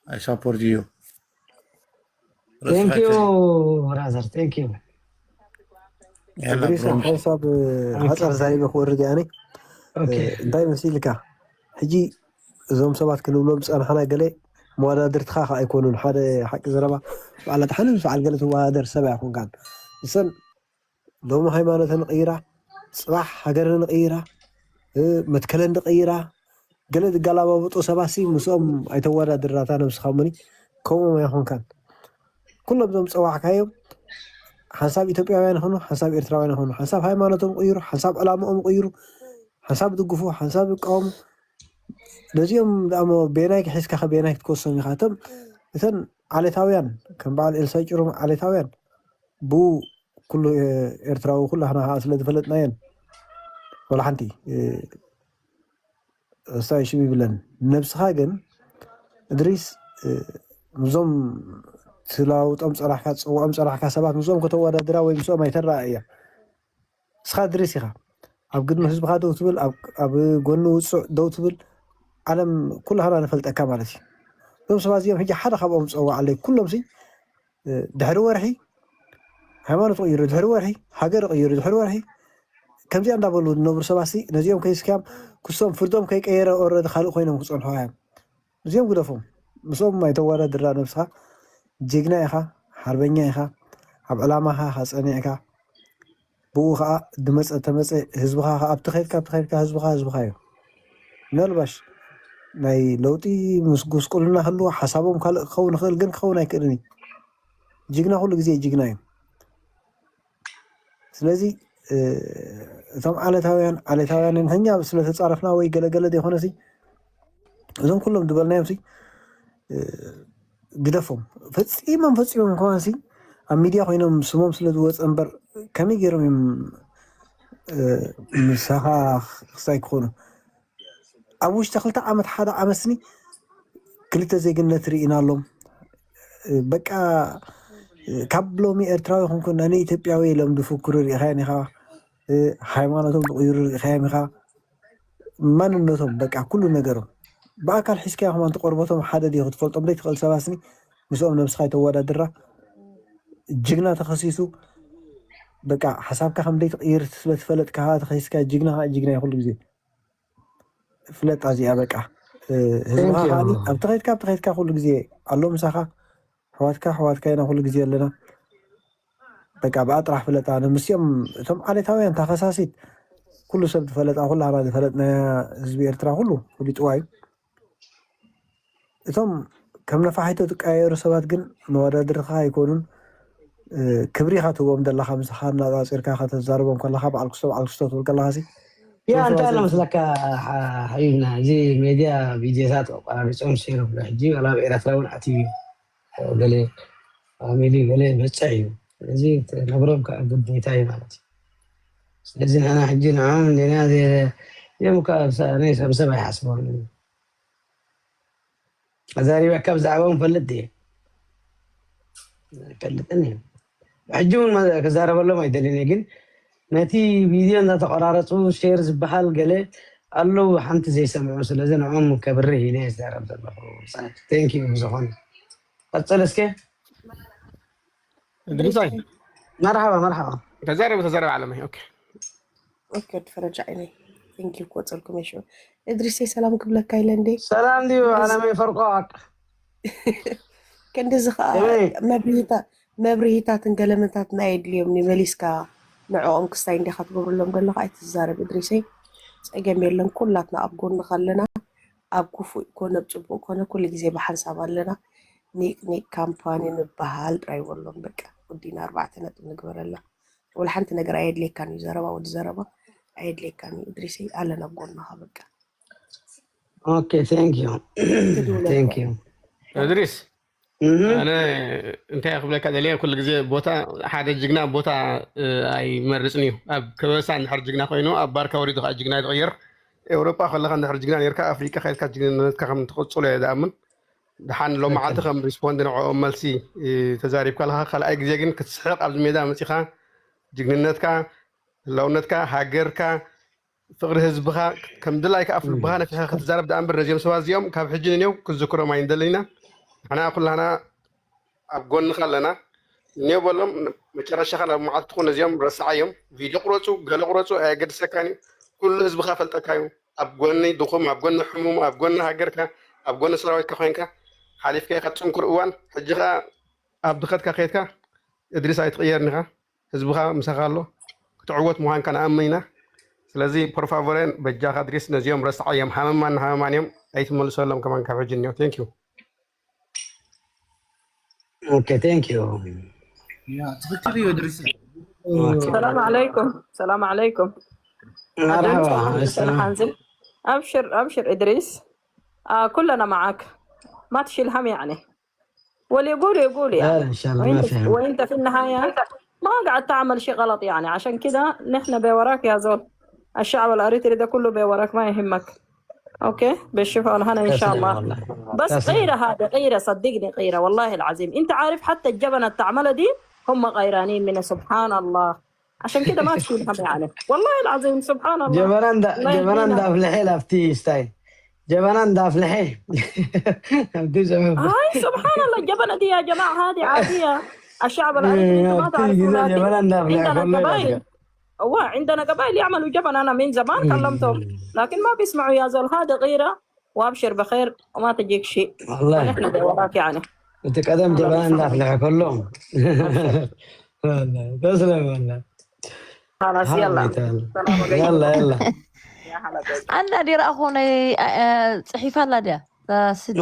I support you. Thank you, brother. Thank you. ያላ እድሪስ ብሮም ሓንሳብ ሓፀር ዛሪበ ክወርድ ያኒ Okay. እንታይ መሲልካ ሕጂ እዞም ሰባት ክንብሎም ዝፀናሕና ገለ መወዳድርትኻ ከዓ ኣይኮኑን ሓደ ሓቂ ዘረባ በዓላት ሓነ ምስ በዓል ገለ ትወዳደር ሰብ ኣይኮንካን እሰን ሎሚ ሃይማኖተን ንቕይራ ፅባሕ ሃገረን ንቕይራ መትከለን ንቕይራ ገለ ዝገላባበጡ ሰባት ሲ ምስኦም ኣይተወዳድራታ ነብስኻ እሞኒ ከምኦም ኣይኾንካን ኩሎም እዞም ዝፀዋዕካዮም ሓንሳብ ኢትዮጵያውያን ይኹኑ ሓንሳብ ኤርትራውያን ይኹኑ ሓንሳብ ሃይማኖቶም ይቕይሩ ሓንሳብ ዕላምኦም ይቕይሩ ሓንሳብ ይድግፉ ሓንሳብ ይቃወሙ ነዚኦም ደኣሞ ቤናይ ሒዝካ ከቤናይ ክትከሶም ኢኻ እቶም እተን ዓሌታውያን ከም በዓል ኤልሳይ ጭሩም ዓሌታውያን ብኡ ኩሉ ኤርትራዊ ኩላህና ከዓ ስለ ዝፈለጥናየን ወላ ሓንቲ እሳይ ሽም ይብለን ነብስኻ ግን እድሪስ ምዞም ትላውጦም ፀራሕካ ትፅውዖም ፀራሕካ ሰባት ምስኦም ከተወዳድራ ወይ ምስኦም ኣይተረኣ እያ እስኻ እድሪስ ኢኻ ኣብ ግድሚ ህዝብኻ ደው ትብል ኣብ ጎኒ ውፁዕ ደው ትብል ዓለም ኩላህና ንፈልጠካ ማለት እዩ እዞም ሰባት እዚኦም ሕጂ ሓደ ካብኦም ዝፀዋዓለይ ኩሎም ሲ ድሕሪ ወርሒ ሃይማኖት ይቕይሩ ድሕሪ ወርሒ ሃገር ይቕይሩ ድሕሪ ወርሒ ከምዚኣ እንዳበሉ ዝነብሩ ሰባት ሲ ነዚኦም ከይስካዮም ክሶም ፍርዶም ከይቀየረ ኦረዲ ካልእ ኮይኖም ክፀንሑ እዮም እዚኦም ግደፎም ምስኦም ኣይተወዳድራ ነብስኻ ጅግና ኢኻ ሓርበኛ ኢኻ ኣብ ዕላማኻ ኸፀኒዕካ ብኡ ከዓ ድመፀ ተመፀ ህዝብኻ ከዓ ኣብቲ ኸድካ ኣብቲ ኸድካ ህዝብኻ ህዝብኻ እዩ ምናልባሽ ናይ ለውጢ ምስ ጉስቁልና ህልዎ ሓሳቦም ካልእ ክኸውን ይኽእል ግን ክኸውን ኣይክእልን እዩ ጅግና ኩሉ ግዜ ጅግና እዩ ስለዚ እቶም ዓለታውያን ዓለታውያን ንሕኛ ስለተፃረፍና ወይ ገለገለ ዘይኮነሲ እዞም ኩሎም ዝበልናዮም ሲ ግደፎም ፈፂሞም ፈፂሞም ከማን ሲ ኣብ ሚድያ ኮይኖም ስሞም ስለ ዝወፀ እምበር ከመይ ገይሮም እዮም ምሳኻ ክሳይ ክኾኑ ኣብ ውሽጢ ክልተ ዓመት ሓደ ዓመት ስኒ ክልተ ዜግነት ርኢና ኣሎም በቃ ካብ ሎሚ ኤርትራዊ ኮንኩ ናይ ኢትዮጵያዊ ኢሎም ዝፍክሩ ርኢኻዮም ኢኻ ሃይማኖቶም ዝቕይሩ ርኢኻዮም ኢኻ ማንነቶም በቃ ኩሉ ነገሮም ብኣካል ሒዝካዮ ከማን ትቆርበቶም ሓደ ድዩ ክትፈልጦም ዘይትኽእል ሰባት ስኒ ምስኦም ነብስኻ ይተወዳድራ ጅግና ተኸሲሱ በቃ ሓሳብካ ከም ዘይትቕይር ስለትፈለጥካ ተኸሲስካ ጅግና ከዓ ጅግና እዩ ኩሉ ግዜ ፍለጣ እዚኣ በቃ ህዝብኻ ከዓ ኣብቲ ኸድካ ኣብቲ ኸድካ ኩሉ ግዜ ኣሎ ምሳኻ ኣሕዋትካ ኣሕዋትካ ኢና ኩሉ ግዜ ኣለና በቃ ብኣ ጥራሕ ፍለጣ ንምስኦም እቶም ዓሌታውያን ታኸሳሲት ኩሉ ሰብ ዝፈለጣ ኩላና ዝፈለጥናያ ህዝቢ ኤርትራ ኩሉ ፍሊጥዋ እዩ እቶም ከም ነፋሒቶ ትቀያየሩ ሰባት ግን መወዳድርኻ ኣይኮኑን ክብሪ ኢኻ ትህቦም ዘለኻ ምሳኻ እናፃፂርካ ከተዛርቦም ከለኻ በዓል ክስቶ በዓል ክስቶ ትብል ከለኻ ሲ ያ እንታይ ኣሎ መስለካ ሓቢብና እዚ ሜድያ ቪድዮታት ኣቋራሪፆም ሴር ብሎ ሕጂ ዋላ ኣብ ኤረትራ እውን ኣትዩ እዩ ገለ ፋሚሊ ገለ በፅሕ እዩ ስለዚ ነብሮም ከዓ ግዴታ እዩ ማለት እዩ ስለዚ ንሕና ሕጂ ንዕኦም እንዲና እዮም ከዓ ናይ ሰብ ሰብ ኣይሓስቦም ኣዛሪበካ ብዛዕባኦም ፈልጥ ድየ ኣይፈልጥን እዩ ሕጂ እውን ክዛረበሎም ኣይደልን እየ ግን ነቲ ቪድዮ እንዳተቆራረፁ ሼር ዝበሃል ገለ ኣለዉ ሓንቲ ዘይሰምዑ ስለዚ ንኦም ከብርህ ኢለ ዝዛረብ ዘለኹ thank you ብዝኾነ ቀፅል እስከ ድምፃይ መርሓባ መርሓባ ተዛረብ ተዛረብ ዓለመይ okay okay ፈረጃ ዓይነይ thank you ክወፀልኩም ይሽ እድሪሰይ ሰላም ክብለካ ኢለ እንዴ ሰላም ድዩ ዓለመይ ፈርቋቅ ክንድዚ ከዓ መብርሂታት መብርሂታትን ገለመታትን ኣየድልዮም መሊስካ ንዕኦም ክስታይ እንዲኻ ትገብርሎም ዘለኻ ኣይትዛረብ እድሪሰይ ፀገም የለን ኩላትና ኣብ ጎንኻ ኣለና ኣብ ክፉእ ኮነ ኣብ ፅቡቅ ኮነ ኩሉ ግዜ ብሓንሳብ ኣለና ኒቅ ኒቅ ካምፓኒ ንበሃል ጥራይ በሎም በቃ ወዲና ኣርባዕተ ነጥብ ንግበረላ ወላ ሓንቲ ነገር ኣየድልየካን እዩ ዘረባ ወዲ ዘረባ ኣየድልየካን እዩ እድሪሰይ ኣለና ኣብ ጎንኻ በቃ okay thank you thank you እድሪስ ኣነ እንታይ ክብለካ ደልየ ኩሉ ግዜ ቦታ ሓደ ጅግና ቦታ ኣይመርፅን እዩ ኣብ ከበሳ እንድሕር ጅግና ኮይኑ ኣብ ባርካ ወሪዱ ከዓ ጅግና ዝቕይር ኤውሮጳ ከለካ እንድሕር ጅግና ነርካ ኣፍሪቃ ከድካ ጅግንነትካ ከም ትቕፅሎ እየ ዝኣምን ድሓን ሎመዓልቲ ከም ሪስፖንድ ንዕኦም መልሲ ተዛሪብካ ኣለካ ካልኣይ ግዜ ግን ክትስሕቕ ኣብዚ ሜዳ መፂኻ ጅግንነትካ ህላውነትካ ሃገርካ ፍቕሪ ህዝብኻ ከም ድላይካ ኣፍ ልብኻ ነፊሕካ ክትዛረብ ደኣ እምበር ነዚኦም ሰባት እዚኦም ካብ ሕጂ ንኔው ክዝክሮም ኣይንደልን ኢና ንሕና ኩላና ኣብ ጎንኻ ኣለና። እኔው በሎም፣ መጨረሻኻ ናብ መዓልትኹ ነዚኦም ረስዓዮም። ቪድዮ ቁረፁ፣ ገለ ቁረፁ፣ ኣየገድሰካን እዩ። ኩሉ ህዝብኻ ፈልጠካ እዩ። ኣብ ጎኒ ድኹም፣ ኣብ ጎኒ ሕሙም፣ ኣብ ጎኒ ሃገርካ፣ ኣብ ጎኒ ሰራዊትካ ኮይንካ ሓሊፍካ ኢኻ ፅንኩር እዋን። ሕጂ ኸዓ ኣብ ድኸትካ ከይድካ እድሪስ ኣይትቕየርን ኢኻ። ህዝብኻ ምሳኻ ኣሎ። ክትዕወት ምዃንካ ንኣምን ኢና። ስለዚ ፖርፋቮሬን በጃኻ እድሪስ ነዚኦም ረስዓዮም። ሃመማን ሃመማን እዮም። ኣይትመልሰሎም ከማን ካብ ሕጂ እኒኦ። Thank you። Okay, thank you. ትክክል እዩ እድሪስ። ሰላም ዓለይኩም ሰላም ዓለይኩም መርሐባ። ሰላም ሓንዝል። أبشر أبشر إدريس. آه كلنا معك. ما تشيل هم يعني. واللي يقول يقول يعني. لا، إن شاء الله ما في هم. وانت في النهاية ما قاعد تعمل شيء غلط يعني. عشان كده نحن بوراك يا زول. الشعب الاريتري ده كله بوراك ما يهمك. اوكي بالشفاء والهنا ان شاء الله. بس غيرة هذا غيرة صدقني غيرة والله العظيم انت عارف حتى الجبنة التعملها دي هم غيرانين منها سبحان الله. عشان كده ما تشيل هم يعني والله العظيم سبحان الله. ጀበና እንዳ الله ጀበና يهدينا. እንዳፍልሐ ላብቲ ስታይ ጀበና እንዳፍልሐ ኣብቲ ዘበን هاي سبحان الله الجبنة دي يا جماعة هذه عادية. الشعب الأريتري انتوا ما تعرفون لكن ጀበና እንዳፍልሐ عندنا ከሎ قبائل هو عندنا قبائل يعملوا جبن انا من زمان كلمتهم لكن ما بيسمعوا يا زول هذا غيرة. وابشر بخير وما تجيك شيء. والله ونحن بوراك يعني. እቲ ቀደም ጀበና እንዳፍልሐ ከሎ ተስለም ወላ خلاص يلا. يلا يلا يا هلا بك. ኣላ ድየ ረኣኹ ናይ ጽሒፋ ኣላ ድያ ስዲ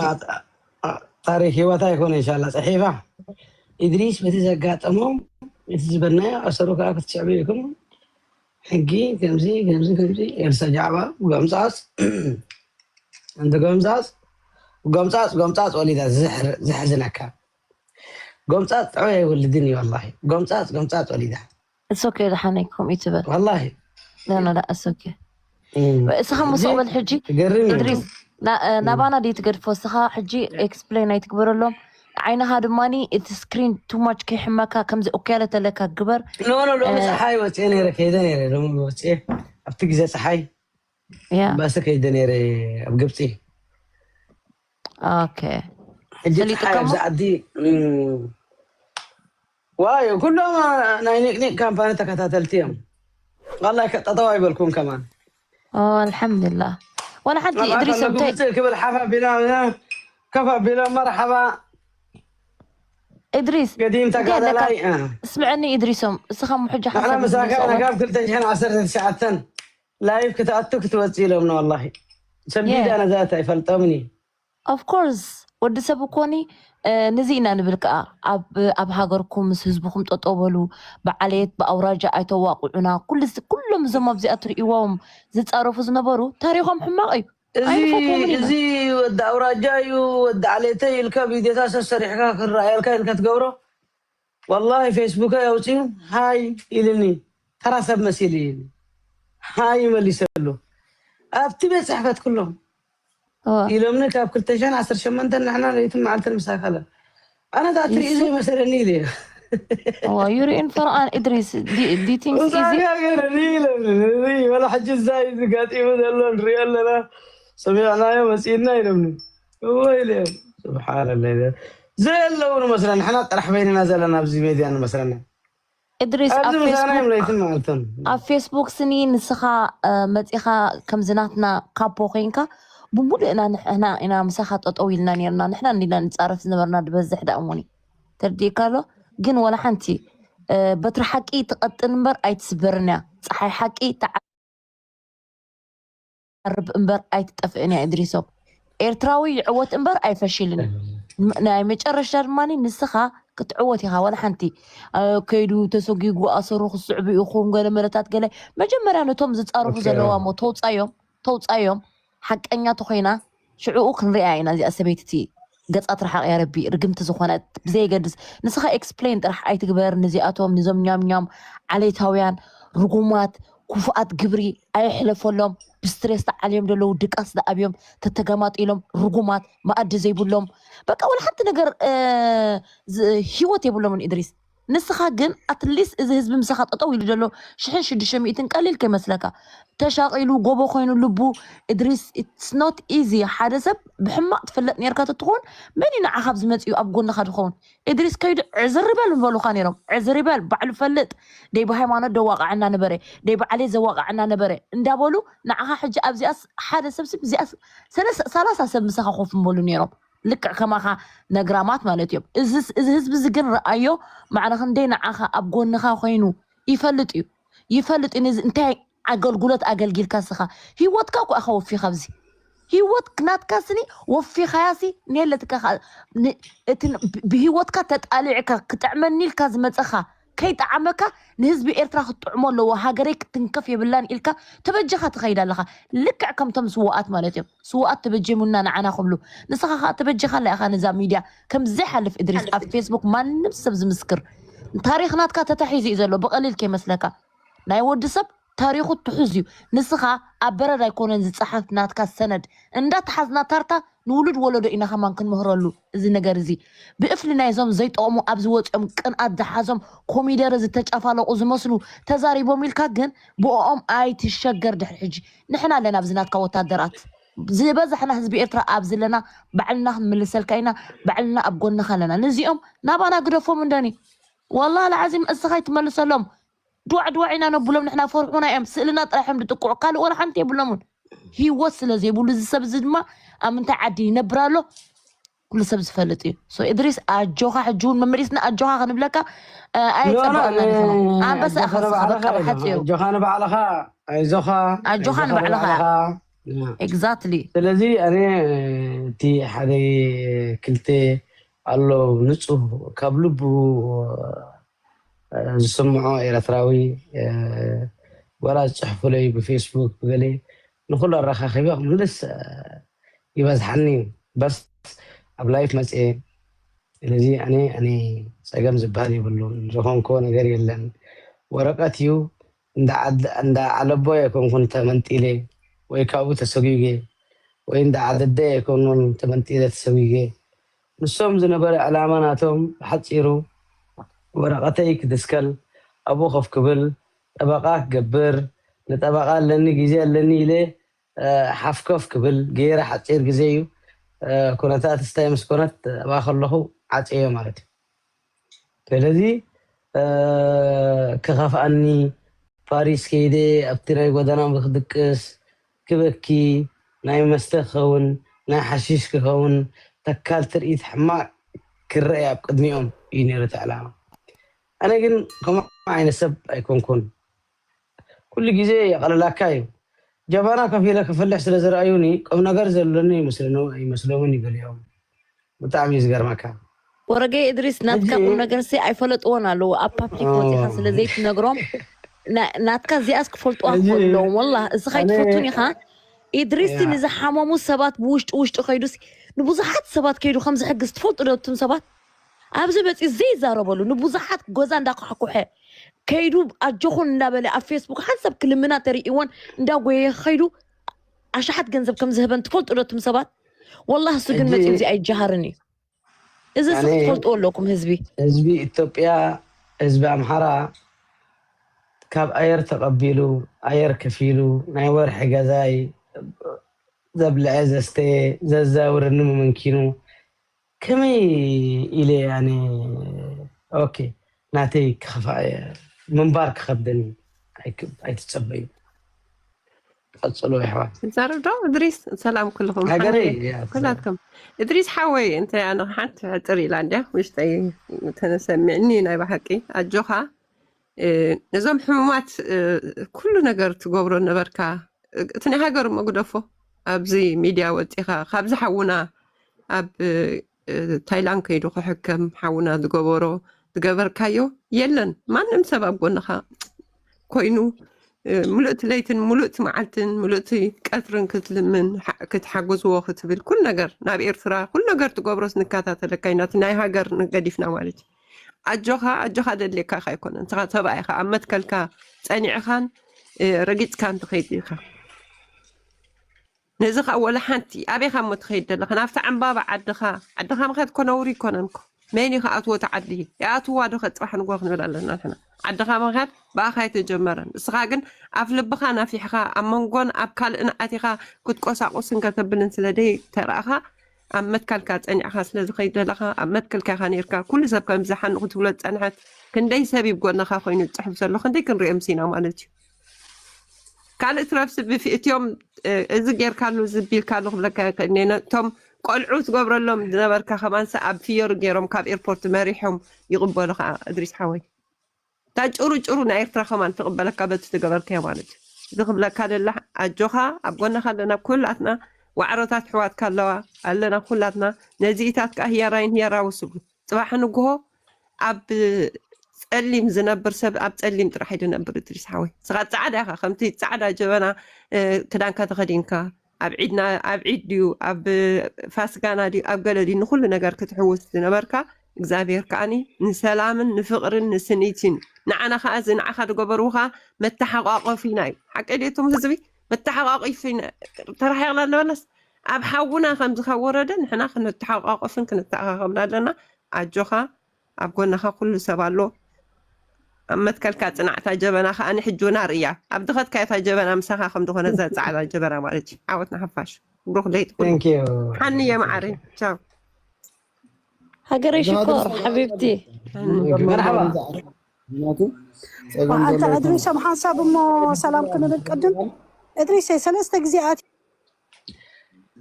ታሪክ ህይወታ ይኮነ እንሻላ ጽሒፋ ኢድሪስ በቲ ዘጋጠሞም እቲ ዝበልናዮ ኣሰሩ ከዓ ክትስዕቡ ኢኹም ሕጊ ከምዚ ከምዚ ከምዚ ኤልሳ ጃዕባ ጎምፃፅ እንተ ጎምፃፅ ጎምፃፅ ጎምፃፅ ወሊዳ ዘሕዝነካ ጎምፃፅ ጥዑይ ኣይወልድን እዩ ወላ ጎምፃፅ ጎምፃፅ ወሊዳ እሶኬ ደሓነይ ከምኡ ትበል ወላ ኖኖ እሶኬ እስኻ ሙስቕ በል ሕጂ ገርም እዩ እድሪስ ናባና ድዩ ትገድፎ እስኻ ሕጂ ኤክስፕሌን ኣይትግበረሎም ዓይንኻ ድማ እቲ ስክሪን ቱማች ከይሕመካ ከምዚ ኦኬ ያለ ተለካ ግበር ኖ ኖ ሎሚ ፀሓይ ወፅኤ ነይረ ከይደ ነይረ ሎሚ ወፅኤ ኣብቲ ግዜ ፀሓይ ያ ባሰ ከይደ ነይረ ኣብ ግብፂ ኦኬ ሕጂ ፈሊጡ ፀሓይ ከሞ ኣብዚ ዓዲ እም፣ ዋዮ ኩሎም ናይ ኒቅኒቅ ካምፓኒ ተከታተልቲ እዮም ዋላይ ጠጠው ኣይበልኩም ከማን ኦ ኣልሓምዱሊላህ ዋላ ሓንቲ መርሓባ እድሪሶም ኣለኩም እንታይ ውፅእ ክብል ሓፍ ኣቢላ ከፍ ኣቢላ መርሓባ እድሪስ ገዲም እንታይ ኣለካ ተጋዳላይ እ። ስምዐኒ እድሪሶም እስኻ ሕጂ ንሕና ሓሳብ ምሳካ ኢና እድሪሶም ካብ ክልተ ሽሕን ዓሰርተ ትሽዓተን ላይፍ ክትኣቱ ክትወፅእ ኢሎምና ወላሂ ሰቢዳ Yeah. ነዛት ኣይፈልጦምን እዩ Of course ወዲ ሰብ እኮኒ እ፣ ነዚ ኢና ንብል ከዓ ኣብ ኣብ ሃገርኩም ምስ ህዝብኩም ጠጠው በሉ ብዓሌት ብኣውራጃ ኣይተዋቁዑና ኩሉ ኩሎም እዞም ኣብዚኣ ትርእይዎም ዝፃረፉ ዝነበሩ ታሪኮም ሕማቕ እዩ እዚ ኣይንፈትዎምን ኢና እዚ ወዲ ኣውራጃ እዩ ወዲ ዓሌተ ኢልካ ቪዲዮታ ሰሰሪሕካ ክረኣየልካ ኢልካ ትገብሮ ወላሂ ፌስቡክ ኣውፅዩ ሃይ ኢልኒ ተራ ሰብ መሲል ኢልኒ ሃይ መሊሰሉ ኣብቲ ቤት ፅሕፈት ኩሎም እወ። ኢሎምኒ ካብ ክልተ ሽሕን ዓሰርተ ሸሞንተን ንሕና ለይትን መዓልትን ምሳካ ኣለ ኣነ ታ ትርኢ ዘይመሰለኒ ኢለ እወ፣ ዩሪን ፈርዖን እድሪስ ዲቲንግስ ኢዚ ምሳካ ገረኒ ኢሎምኒ እዚ ወላ ሕጂ እዛ እዩ ዝጋጢሙ ዘሎ ንሪኦ ኣለና ሰሚዕናዮ መፂእና ኢሎምኒ እወ ኢለ ስብሓንላ ዘየለዉ ንመስለና ንሕና ጥራሕ በይንና ዘለና ኣብዚ ሜድያ ንመስለና እድሪስ ኣብዚ ኣብ ምሳና እዮም ፌስቡክ ለይትን መዓልትን ኣብ ፌስቡክ ስኒ ንስኻ እ፣ መፂኻ ከምዚ ናትና ካፖ ኮይንካ ብሙሉእና ንሕና ኢና ምሳኻ ጠጠው ኢልና ነርና ንሕና እንዲና ንፃረፍ ዝነበርና ዝበዝሕ ዳእሙኒ ተርዲእካ ኣሎ ግን ወላ ሓንቲ እ፣ በትሪ ሓቂ ትቐጥን እምበር ኣይትስበርን እያ ፀሓይ ሓቂ ትዓርብ እምበር ኣይትጠፍእን እያ እድሪሶም ኤርትራዊ ይዕወት እምበር ኣይፈሽልን ም- ናይ መጨረሻ ድማ ንስኻ ክትዕወት ኢኻ ዋላ ሓንቲ እ፣ ከይዱ ተሰጊጉ ኣሰሩ ክስዕቡ ኢኹም ገለ መለታት ገለ መጀመርያ ነቶም ዝፃረፉ ኦኬ። ዘለዋ ሞ ተውፃዮም ተውፃዮም ሓቀኛ ተኮይና ሽዕኡ ክንሪኣ ኢና እዚኣ ሰበይቲ እቲ ገፃ ትርሓቕ ያ ረቢ ርግምቲ ዝኾነት ብዘየገድስ ንስኻ ኤክስፕሌን ጥራሕ ኣይትግበር ንዚኣቶም ንዞም ኛምኛም ዓሌታውያን ርጉማት ክፉኣት ግብሪ ኣይሕለፈሎም ብስትሬስ ተዓልዮም ዘለዉ ድቃስ ዝኣብዮም ተተገማጢሎም ርጉማት መኣዲ ዘይብሎም በቃ ወላ ሓንቲ ነገር እ፣ ዝ- ህይወት የብሎምን እድሪስ ንስኻ ግን ኣትሊስት እዚ ህዝቢ ምሳኻ ጠጠው ኢሉ ዘሎ ሽሕን ሽዱሽተ ሚእትን ቀሊል ከይመስለካ። ተሻቒሉ ጎቦ ኮይኑ ልቡ። እድሪስ፣ it's not easy። ሓደ ሰብ ብሕማቕ ትፍለጥ ነርካ ተትኾን፣ መን እዩ ንዓኻ ኣብዚ መጺኡ ኣብ ጎንኻ ዝኸውን? እድሪስ ከይዱ ዕዝር በል ምበሉኻ ነይሮም። ዕዝር በል፣ ባዕሉ ፈልጥ። ደይ ብሃይማኖት ደዋቃዕና ነበረ፣ ደይ ብዓሌት ዘዋቃዕና ነበረ እንዳበሉ ንዓኻ ሕጂ ኣብዚኣስ ሓደ ሰብ ስብ እዚኣስ ሰለሳ- ሰላሳ ሰብ ምሳኻ ኮፍ ምበሉ ነይሮም። ልክዕ ከማኻ ነግራማት ማለት እዮም። እዚ እዚ ህዝቢ እዚ ግን ረኣዮ፣ ማዕረ ክንደይ ንዓኻ ኣብ ጎንኻ ኮይኑ ይፈልጥ እዩ። ይፈልጥ እዩ ነዚ እንታይ ኣገልግሎት ኣገልጊልካ ስኻ። ህይወትካ እኮ ኢኻ ወፊኻ ኣብዚ። ህይወት ናትካ ስኒ ወፊኻያ ሲ ነለትካ ኸ- ን- እቲ ን- ብ- ብህይወትካ ተጣሊዕካ ክጥዕመኒ ኢልካ ዝመጸኻ ከይጠዓመካ ንህዝቢ ኤርትራ ክትጥዕሞ ኣለዎ፣ ሃገረይ ክትንከፍ የብላን ኢልካ ተበጀኻ ትኸይድ ኣለኻ። ልክዕ ከምቶም ስውኣት ማለት እዮም። ስውኣት ተበጀሙና ንዓና ክብሉ፣ ንስኻ ኸኣ ተበጀኻ ኣላ ኢኻ ነዛ ሚድያ ከም ዘይሓልፍ እድሪስ ኣብ ፌስቡክ ማንም ሰብ ዝምስክር። ታሪኽ ናትካ ተታሒዙ እዩ ዘሎ፣ ብቐሊል ከይመስለካ። ናይ ወዲ ሰብ ታሪኹ ትሑዝ እዩ። ንስኻ ኣብ በረድ ኣይኮነን ዝጸሓፍ ናትካ ሰነድ፣ እንዳተሓዝና ታርታ ንውሉድ ወለዶ ኢና ከማን ክንምህረሉ። እዚ ነገር እዚ ብእፍሊ ናይዞም ዘይጠቕሙ ኣብዚ ወፂኦም ቅንኣት ዝሓዞም ኮሚደረ ዝተጨፋለቑ ዝመስሉ ተዛሪቦም ኢልካ ግን ብኦም ኣይትሸገር። ድሕሪ ሕጂ ንሕና ኣለና ኣብዚ ናትካ ወታደራት። ዝበዛሕና ህዝቢ ኤርትራ ኣብዚ ኣለና፣ ባዕልና ክንምልሰልካ ኢና፣ ባዕልና ኣብ ጎንኻ ኣለና። ነዚኦም ናባና ግደፎም እንደኒ። ወላሂ ልዓዚም እስኻ ኣይትመልሰሎም። ድዋዕ ድዋዕ ኢና ነብሎም ንሕና፣ ፈርሑና እዮም። ስእልና ጥራሕ እዮም ዝጥቅዑ፣ ካልእ ወላ ሓንቲ የብሎምን። ህይወት ስለ ዘይብሉ እዚ ሰብ እዚ ድማ ኣብ ምንታይ ዓዲ ይነብር ኣሎ ኩሉ ሰብ ዝፈልጥ እዩ። ሶ እድሪስ ኣጆኻ፣ ሕጂ እውን መመሊስና ኣጆኻ ክንብለካ እ፣ ኣይጸበቐናን ይኾነ። ኣንበሳ ኢኻ ንስኻ፣ በቃ ብሓጺሩ። ኣጆኻ ንባዕልኻ፣ ኣይዞኻ ኣጆኻ ንባዕልኻ። ኤግዛክትሊ። ስለዚ ኣነ እቲ ሓደ ክልተ ኣሎ ንጹህ ካብ ልቡ ዝስምዖ ኤርትራዊ፣ ዋላ ዝጽሕፉለይ ብፌስቡክ ብገለ ንኹሉ ኣረኻኺበ ክምልስ ይበዝሓኒ እዩ። በስ ኣብ ላይፍ መጽኤ። ስለዚ ኣነ ኣነ ጸገም ዝበሃል የብሉን፣ ዝኾንክዎ ነገር የለን። ወረቀት እዩ። እንዳ ዓድ- እንዳ ዓለቦ ኣይኮንኩን ተመንጢለ ወይ ካብኡ ተሰጒገ፣ ወይ እንዳ ዓደደ ኣይኮንኩን ተመንጢለ ተሰጒገ። ንሶም ዝነበረ ዕላማ ናቶም ብሓጺሩ ወረቐተይ ክድስከል፣ ኣብኡ ኮፍ ክብል፣ ጠበቓ ክገብር፣ ንጠበቓ ኣለኒ ግዜ ኣለኒ ኢለ ሓፍኮፍ ክብል ገይረ። ሓፂር ግዜ እዩ ኩነታት ስታይ ምስ ኮነት ኣብኣ ከለኹ ዓፅዮ ማለት እዩ። ስለዚ ክኸፍኣኒ ፓሪስ ከይደ ኣብቲ ናይ ጎደና ክድቅስ ክበኪ ናይ መስተ ክኸውን ናይ ሓሽሽ ክኸውን ተካል ትርኢት ሕማቕ ክረአ ኣብ ቅድሚኦም እዩ ነይሩ እቲ ዕላማ። ኣነ ግን ከምኡ ዓይነት ሰብ ኣይኮንኩን። ኩሉ ግዜ የቐልላካ እዩ። ጀባና ከፊለ ክፈልሕ ስለ ዝረኣዩኒ ቁም ነገር ዘለኒ ይመስልኖ- ይመስሎምን እዩ ገሊኦም። ብጣዕሚ እዩ ዝገርመካ። ወረገይ እድሪስ ናትካ ሕጂ ቁም ነገር ሲ ኣይፈለጥዎን ኣለዉ። ኣብ ፓብሊክ ወፂኻ ስለ ዘይትነግሮም ና- ናትካ እዚኣስ ክፈልጥዋ ሕጂ ክኽእሉ ኣለዎም። ወላ እስኻ ኣነ ኣይትፈቱን ኢኻ። ኢድሪስ ያ ንዝሓመሙ ሰባት ብውሽጢ ውሽጢ ከይዱስ ንብዙሓት ሰባት ከይዱ ከም ዝሕግዝ ትፈልጡ ዶ እቱም ሰባት? ኣብዚ መፂኡ ዘይዛረበሉ ንብዙሓት ጎዛ እንዳኳሕኩሐ ከይዱ ኣጆኹን እንዳበለ ኣብ ፌስቡክ ሓንሳብ ክልምና ተርእይወን እንዳጎየ ከይዱ ኣሽሓት ገንዘብ ከም ዝህበን ትፈልጡ ዶ እቱም ሰባት? ወላሂ እሱ ግን ሕጂ መፂኡ እዚ ኣይጀሃርን እዩ። እዚ እዚ ኣነ ክትፈልጥዎ ኣለኩም ህዝቢ። ህዝቢ ኢትዮጵያ ህዝቢ ኣምሓራ ካብ ኣየር ተቐቢሉ ኣየር ከፊሉ ናይ ወርሒ ገዛይ ዘብልዐ ዘስተየ ዘዛውረኒ መመንኪኑ ከመይ ኢለ ኣነ ኦኬ ናተይ ክኸፍኣ እየ ምንባር ክኸብደኒ ኣይክ- ኣይትጸበዩ። ቀጽሎ ይሕዋት። ትዛረብ ዶ እድሪስ? ሰላም ኩልኹም ሃገረይ ሓንቲ እያ ትዛረብ። ኩላትኩም እድሪስ ሓወይ እንታይ ኣነ ሓንቲ ሕፅር ኢላ እንድያ ውሽጠይ ተነሰሚዕኒ ናይ ብሓቂ ኣጆኻ እ፣ ነዞም ሕሙማት እ፣ ኩሉ ነገር ትገብሮ ነበርካ እቲ ናይ ሃገር መጉደፎ ኣብዚ ሚድያ ወፂኻ ካብዚ ሓውና ኣብ እ፣ ታይላንድ ከይዱ ክሕከም ሓውና ዝገበሮ ዝገበርካዮ የለን ማንም ሰብ ኣብ ጎንኻ ኮይኑ እ፣ ምሉእቲ ለይትን ምሉእቲ መዓልትን ምሉእቲ ቀትርን ክትልምን ሓ- ክትሓግዝዎ ክትብል ኩሉ ነገር ናብ ኤርትራ ኩሉ ነገር ትገብሮስ ንከታተለካ ኢና እቲ ናይ ሃገር ንገዲፍና ማለት እዩ ኣጆኻ ኣጆኻ ደድልየካ ኢኻ ኣይኮነን ንስኻ ሰብኣይ ኢኻ ኣብ መትከልካ ጸኒዕኻን እ፣ ረጊጽካን ትኸይድ ኢኻ ነዚ ኸዓ ወላ ሓንቲ ኣበይኻ እሞ ትኸይድ ዘለኻ ናብቲ ዓምባባ ዓድኻ ዓድኻ ምኸድኮ ነውሪ ይኮነንኮ መን እዩ ክኣትዎ እቲ ዓዲ? ይኣትዋ ዶ? ከፅባሕ ንጎ ክንብል ኣለና ንሕና። ዓድኻ ምኽያድ ብኣኻ ኣይተጀመረን። እስኻ ግን ኣፍ ልብኻ ናፊሕኻ ኣብ መንጎን ኣብ ካልእን ኣቲኻ ክትቆሳቁስን ከተብልን ስለ ደይ ተረእኻ ኣብ መትካልካ ፀኒዕኻ ስለ ዝኸይድ ዘለኻ ኣብ መትከልካ ኢኻ ነይርካ። ኩሉ ሰብ ከምዚ ሓኒ ክትብሎ ዝፀንሐት ክንደይ ሰብ እዩ ብጎንኻ ኮይኑ ዝፅሕፍ ዘሎ ክንደይ ክንሪኦም ሲና ማለት እዩ። ካልእ ትረፍሲ ብፊ እቲኦም እዚ ጌርካሉ ዝቢልካሉ ክብለካ ይኽእል እኔ ነቶም ቆልዑ ትገብረሎም ዝነበርካ ከማንሰ ኣብ ፍዮሪ ገይሮም ካብ ኤርፖርት መሪሖም ይቕበሉኻ እድሪስ ሓወይ። እታ ጭሩ ጭሩ ናይ ኤርትራ ከማን ትቕበለካ በቲ ትገበርካዮ ማለት እዩ። እዚ ክብለካ ደላ ኣጆኻ ኣብ ጎንኻ ኣለና ኩላትና ዋዕሮታት ኣሕዋትካ ኣለዋ ኣለና ኩላትና ነዚኢታት ከዓ ህያራይን ህያራዊ ስብሉ ፅባሕ ንግሆ ኣብ ፀሊም ዝነብር ሰብ ኣብ ፀሊም ጥራሕ እዩ ዝነብር እድሪስ ሓወይ። ንስኻ ፃዕዳ ኢኻ ከምቲ ፃዕዳ ጀበና ክዳንካ ተኸዲንካ ኣብ ዒድና ኣብ ዒድ ድዩ ኣብ ፋስጋና ድዩ ኣብ ገለ ድዩ ንኩሉ ነገር ክትሕውስ ዝነበርካ እግዚኣብሔር ከዓኒ ንሰላምን ንፍቕርን ንስኒትን ንዓና ከዓ እዚ ንዓኻ ዝገበርውኻ መተሓቋቆፊና እዩ። ሓቀ ድየቶም ህዝቢ መተሓቋቂፊ ተራሒቕና ኣለበለስ ኣብ ሓውና ከምዚ ካብ ወረደ ንሕና ክንተሓቋቆፍን ክንተኣኻኸብን ኣለና። ኣጆኻ ኣብ ጎንኻ ኩሉ ሰብ ኣሎ። ኣብ መትከልካ ፅናዕታ ጀበና ከዓኒ ሕጂ እውን ኣርእያ ኣብ ድኸትካዮ እታ ጀበና ምሳኻ ከም ዝኾነ እዛ ፃዕዳ ጀበና ማለት እዩ። ዓወት ንሓፋሽ። ብሩኽ ለይቲ ኩሉ ሓንየ መዓረይ ቻው። ሃገረይ ሽኮር ሓቢብቲ መርሓባ ኣንታ እድሪሶም ሓንሳብ እሞ ሰላም ክንብል ቅድም እድሪሰ ሰለስተ ግዜ ኣት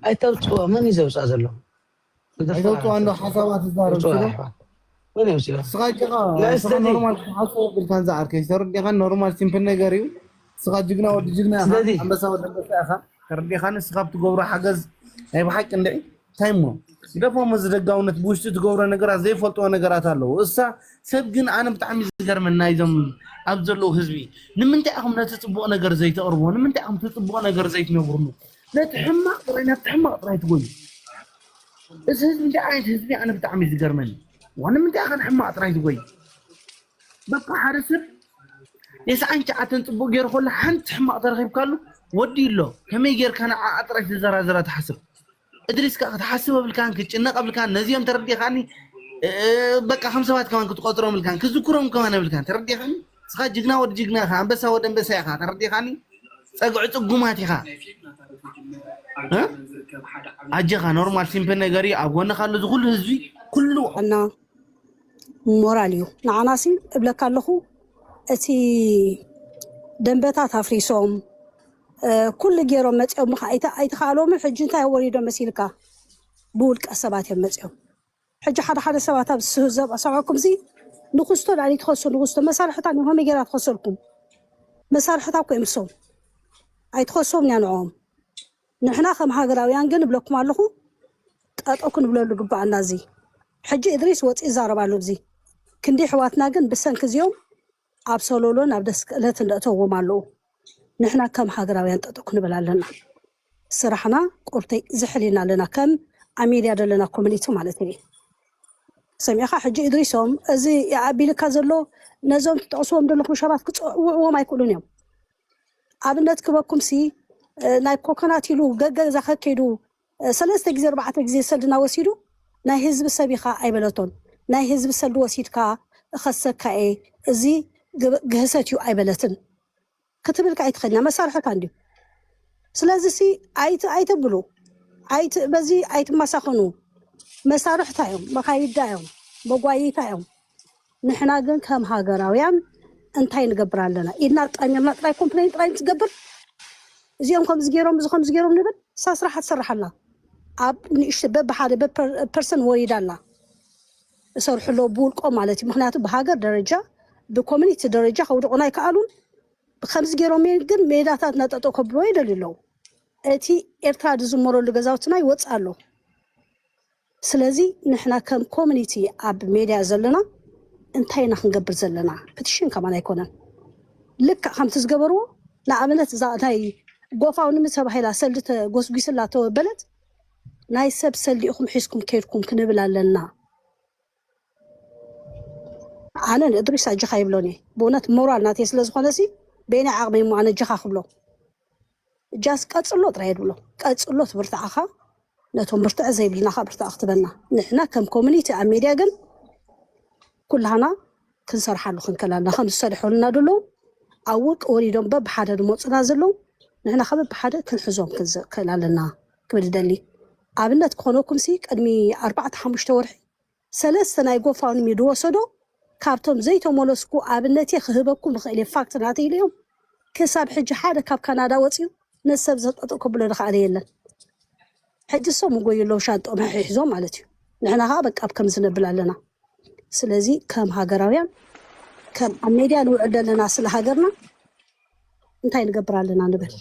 ኣይተውፅኦ መን እዩ ዘውፅኣ ዘሎ ኣይተውፅኦ እንዶ ሓሳባት ትዛረብ ስለ ንስኻ ጅኻ ኖርማል ክትሓስብ የብልካን ዝዓርከይ ተረዲኻን ኖርማል ሲምፕል ነገር እዩ ንስኻ ጅግና ወዲ ጅግና ኢኻ ኣንበሳ ወዲ ኣንበሳ ኢኻ ተረዲኻን ንስኻ ብትገብሮ ሓገዝ ናይ ብሓቂ እንድዒ እንታይ እሞ ግደፎም እዚ ደጋውነት ብውሽጢ ትገብሮ ነገራት ዘይፈልጥዎ ነገራት ኣለዉ እሳ ሰብ ግን ኣነ ብጣዕሚ ዝገርመን ናይዞም ኣብ ዘለዉ ህዝቢ ንምንታይ ኢኹም ነቲ ፅቡቕ ነገር ዘይተቕርብዎ ንምንታይ ኢኹም እቲ ፅቡቕ ነገር ዘይትነግሩሉ ነቲ ሕማቕ ጥራይ ናብቲ ሕማቕ ጥራይ ትጎዩ እዚ ህዝቢ እንታይ ዓይነት ህዝቢ ኣነ ብጣዕሚ ዝገርመኒ ዋ ንምንታይ ኢኻ ንሕማቕ ጥራይ ትጎዩ በቃ ሓደ ሰብ የስዓን ትሽዓተን ፅቡቅ ገይሩ ከሎ ሓንቲ ሕማቅ ተረኪብካሉ ወዲ ኣሎ ከመይ ጌርካ ንዓኣ ጥራይ ትዘራዘራ ትሓስብ እድሪስ ከዓ ክትሓስብ ኣብልካን ክትጭነቅ ኣብልካን ነዚኦም ተረዲኻኒ በቃ ከም ሰባት ከማን ክትቆፅሮም እልካን ክዝክሮም ከማን ኣብልካን ተረዲኻኒ እስኻ ጅግና ወዲ ጅግና ኢኻ ኣንበሳ ወዲ ኣንበሳ ኢኻ ተረዲኻኒ ፀግዒ ፅጉማት ኢኻ ኣጀኻ ኖርማል ሲምፕል ነገር እዩ ኣብ ጎንኻ ኣሎ ዝኩሉ ህዝቢ ኩሉ እና ሞራል እዩ ንዓናሲ እብለካ ኣለኹ እቲ ደንበታት ኣፍሪሶም ኩሉ ገይሮም መፂኦም ምኻ ኣይተኻእሎምን ሕጂ እንታይ ወሪዶ መሲልካ ብውልቀ ሰባት እዮም መፂኦም ሕጂ ሓደ ሓደ ሰባት ኣብ ስህዞብ ኣሰዖኩም ዚ ንክስቶ ዳሊ ትኸሱ ንክስቶ መሳርሕታ ንሆመ ገይራ ትኸሰልኩም መሳርሕታ እኮ እዮም ሶም ኣይትኸሶም ንያ ንዕኦም ንሕና ከም ሃገራውያን ግን እብለኩም ኣለኹ ጠጠው ክንብለሉ ግባኣና እዚ ሕጂ እድሪስ ወፂ ይዛረብ ኣሎ እዚ ክንዲ ሕዋትና ግን ብሰንኪ እዚኦም ኣብ ሰሎሎን ኣብ ደስክእለት እንደእተዎም ኣለዉ ንሕና ከም ሃገራውያን ጠጠው ክንብል ኣለና ስራሕና ቁርተይ ዝሕሊና ኣለና ከም ኣብ ሚድያ ዘለና ኮሚኒቲ ማለት እዩ ሰሚዕኻ ሕጂ እድሪሶም እዚ ኣቢልካ ዘሎ ነዞም ትጠቕስዎም ዘለኹም ሰባት ክፅውዕዎም ኣይክእሉን እዮም ኣብነት ክበኩም ሲ ናይ ኮኮናት ኢሉ ገገዛ ከከይዱ ሰለስተ ግዜ ኣርባዕተ ግዜ ሰልዲ እናወሲዱ ናይ ህዝቢ ሰብ ኢኻ ኣይበለቶን ናይ ህዝቢ ሰልዲ ወሲድካ እኸሰካ እየ እዚ ግህሰት እዩ ኣይበለትን ክትብል ከኣ ኣይትኽእልና መሳርሕታ እንድዩ ስለዚ ሲ ኣይት ኣይተብሉ ኣይት በዚ ኣይትመሳኸኑ መሳርሕታ እዮም መኻይዳ እዮም መጓይታ እዮም ንሕና ግን ከም ሃገራውያን እንታይ ንገብር ኣለና ኢድና ጠሚርና ጥራይ ኮምፕሌን ጥራይ ንትገብር እዚኦም ከምዚ ገይሮም እዚ ከምዚ ገይሮም ንብል እሳ ስራሓ ትሰርሕ ኣላ ኣብ ንእሽተ በብሓደ ፐርሰን ወሪዳ ኣላ እሰርሑ ኣለዉ ብውልቆም ማለት እዩ ምክንያቱ ብሃገር ደረጃ ብኮሚኒቲ ደረጃ ከውድቑና ኣይከኣሉን ብከምዚ ገይሮም ግን ሜዳታት ናጠጠው ከብልዎ ይደልዩ ኣለዉ እቲ ኤርትራ ዝዝመረሉ ገዛውትና ይወፅእ ኣሎ ስለዚ ንሕና ከም ኮሚኒቲ ኣብ ሜድያ ዘለና እንታይ ኢና ክንገብር ዘለና ፕቲሽን ከማን ኣይኮነን ልክዕ ከምቲ ዝገበርዎ ንኣብነት እዛ ናይ ጎፋውንሚ ተባሂላ ሰልዲ ተጎስጒስላ ተወበለት ናይ ሰብ ሰልዲ ኢኹም ሒዝኩም ከይድኩም ክንብል ኣለና ኣነ ንእድሪስ ኣጀኻ ይብሎን እየ ብእውነት ሞራል ናተይ ስለ ዝኾነ ሲ በይናይ ዓቕመይ እሞ ኣነ ጀኻ ክብሎ ጃስ ቀጽሎ ጥራይ የድብሎ ቀጽሎ ትብርትዓኻ ነቶም ብርትዐ ዘይብልና ካ ብርትዐ ክትበና ንሕና ከም ኮሚኒቲ ኣብ ሜድያ ግን ኩላህና ክንሰርሓሉ ክንክእል ኣለና። ከም ዝሰርሑልና ዘለዉ ኣብ ውልቂ ወሪዶም በብሓደ ዝመፁና ዘለዉ ንሕና ከ በብሓደ ክንሕዞም ክንክእል ኣለና ክብል ይደሊ። ኣብነት ክኾነኩም ሲ ቅድሚ ኣርባዕተ ሓሙሽተ ወርሒ ሰለስተ ናይ ጎፋውንሚ ዝወሰዶ ካብቶም ዘይተመለስኩ ኣብነት እየ ክህበኩም ይኽእል እየ ፋክት ናተይ ኢሉ እዮም ክሳብ ሕጂ ሓደ ካብ ካናዳ ወፅዩ ነሰብ ዘጠጠ ክብሎ ዝኸኣለ የለን። ሕጂ ሰሙ ጎዩ ኣለዉ ሻንጦም ሕሒዞም ማለት እዩ። ንሕና ከዓ በቃ ኣብ ከም ዝነብል ኣለና። ስለዚ ከም ሃገራውያን ከም ኣብ ሜድያ ንውዕል ዘለና ስለ ሃገርና እንታይ ንገብር ኣለና ንበል።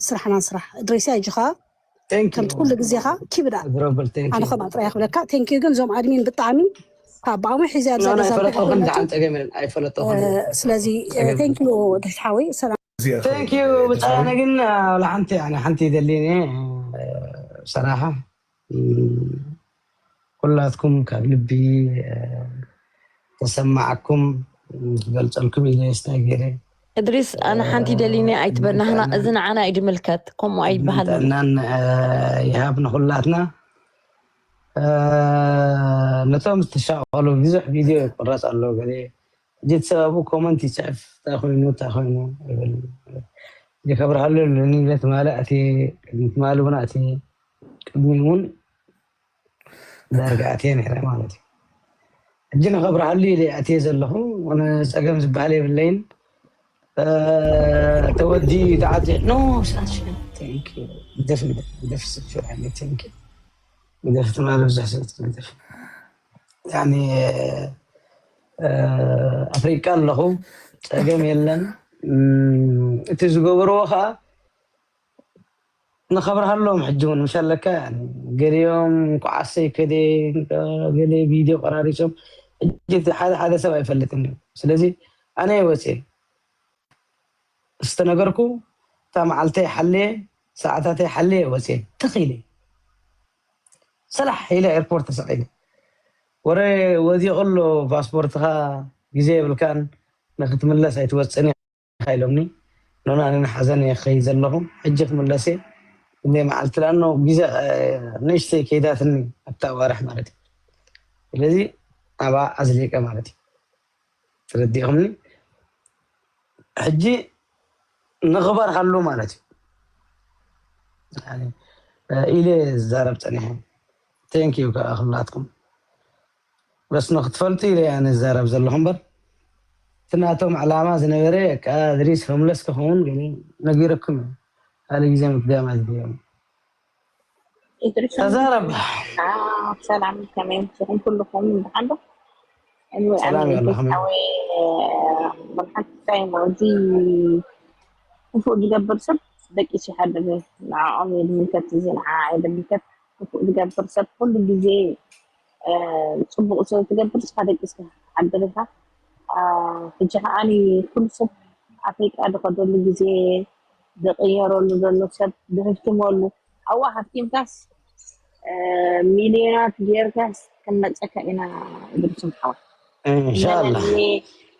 ስራሕና ንስራሕ። እድሪስ ኣጆኻ ከምቲ ኩሉ ግዜኻ ኪብዳ ኣነ ከም ኣጥራያ ክብለካ ቴንኪዩ ግን እዞም ኣድሚን ብጣዕሚ ካብ ብኣሙ ሒዘ ኣብዛ ገዛ ኣይፈለጠኹን። ስለዚ ቴንኪዩ ድሕሓወይ ሰላም። Thank you ብጣዕሚ ግን ሓንቲ ሓንቲ ይደሊኒ ሰራሓ ኩላትኩም ካብ ልቢ ተሰማዓኩም ክገልፀልኩም ኢለ ስታይ ገይረ። እድሪስ ኣነ ሓንቲ ደሊኒ ኣይትበናህና እዚ ንዓና እዩ ድምልከት ከምኡ ኣይበሃል። ጥዕናን ይሃብ ንኩላትና። ነቶም ዝተሻቀሉ ብዙሕ ቪድዮ ይቁረፅ ኣሎ ገለ እጅ ሰበቡ ኮመንት ይፅሕፍ እንታይ ኮይኑ እንታይ ኮይኑ ይብል። ከብርሃሉ ለኒ ትማሊ ኣትየ ቅድሚ ትማሊ እውን ኣትየ ቅድሚ እውን ዳርጋ ኣትየ ነይረ ማለት እዩ። ሕጂ ንኸብርሃሉ ኢለ ኣትየ ዘለኹ። ጸገም ዝበሃል የብለይን። ተወዲ ተዓፂ ኖ ግደፍ ግደፍ ግደፍ ግደፍ ትማሊ ብዙሕ ግደፍ ኣፍሪቃ ኣለኹ። ጸገም የለን። እቲ ዝገበርዎ ከዓ ንኸብርሃሎም ሕጂ እውን ምሸለካ ገሊኦም እንኳዓሰይ ከደ ገለ ቪድዮ ቆራሪፆም ሕጂ ሓደ ሓደ ሰብ ኣይፈልጥን እዩ። ስለዚ ኣነ ወፅየ ዝተነገርኩ እታ መዓልተይ ሓልየ ሰዓታተይ ሓልየ ወፅየ ተኺለ ሰላሕ ኢለ ኤርፖርት ተሰቒለ ወረ ወዲቑ ኣሎ ፓስፖርትኻ ግዜ የብልካን ንክትምለስ ኣይትወፅን ኢኻ ኢሎምኒ። ኖና ኣነ ሓዘን እየ ክኸይድ ዘለኹ ሕጂ ክምለስ እየ። ክንደይ መዓልቲ ላኖ ግዜ ንእሽተይ ከይዳትኒ ኣብታ ኣዋርሕ ማለት እዩ። ስለዚ ኣብኣ ኣዝሊቀ ማለት እዩ። ተረዲእኹምኒ? ሕጂ ንኽበርሃሉ ማለት እዩ ኢለ ዝዛረብ ፀኒሐ። ቴንኪዩ ከዓ ኩላትኩም በስ ንክትፈልጡ ኢለ እያ ንዛረብ ዘለኹ እምበር እቲ ናቶም ዕላማ ዝነበረ ከዓ ድሪስ ሆምለስ ክኸውን ነጊረኩም እዩ። ካልእ ግዜ ምድጋም ኣይድልዮም። ተዛረብ። ሰላም ከመይ ምሽኹም ኩልኹም ብሓንዶ ሰላም ያለኹም ብርሓንታይ እዚ ክፉእ ዝገብር ሰብ ደቂሱ ይሓድር ንዕኦም የድምልከት እዚ ንዓ የድምልከት ክፉእ ዝገብር ሰብ ኩሉ ግዜ ፅቡቅ ስለ ትገብር ንስካ ደቂስካ ትሓድር ኢካ ሕጂ ከዓኒ ኩሉ ሰብ ኣፍሪቃ ዝኸደሉ ግዜ ዝቅየረሉ ዘሎ ሰብ ዝህፍትመሉ ኣብኡ ሃፍቲምካስ ሚልዮናት ጌርካስ ክንመፀካ ኢና ድርሱም ሓወይ እንሻላ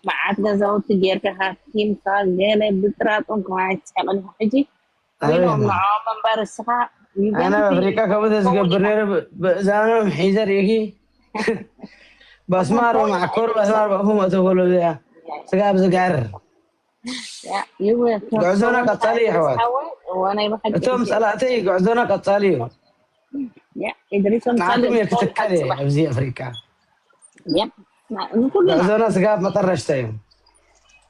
መዓት ገዛውቲ ጌርካ ሃፍቲምካ ገለ ብጥራጦም ከማይ ትስሕቅን ኢካ ሕጂ ኮይኖም ንዖም እምበር እስኻ ኣነ ኣፍሪቃ ከምኡ ተዝገብር ነይሩ ብእዛኖም ሒዘ ርኢኺ ባስማር ማዕኮር ባስማር በእኹም ኣተበሎ እዚኣ ስጋብ ዝጋር ጉዕዞና ቀጻሊ እዩ ኣሕዋት እቶም ጸላእተይ ጉዕዞና ቀጻሊ እዩ ንዓኹም እየ ክትከል ኣብዚ ኣፍሪቃ ጉዕዞና ስጋብ መጠረሽታ እዩ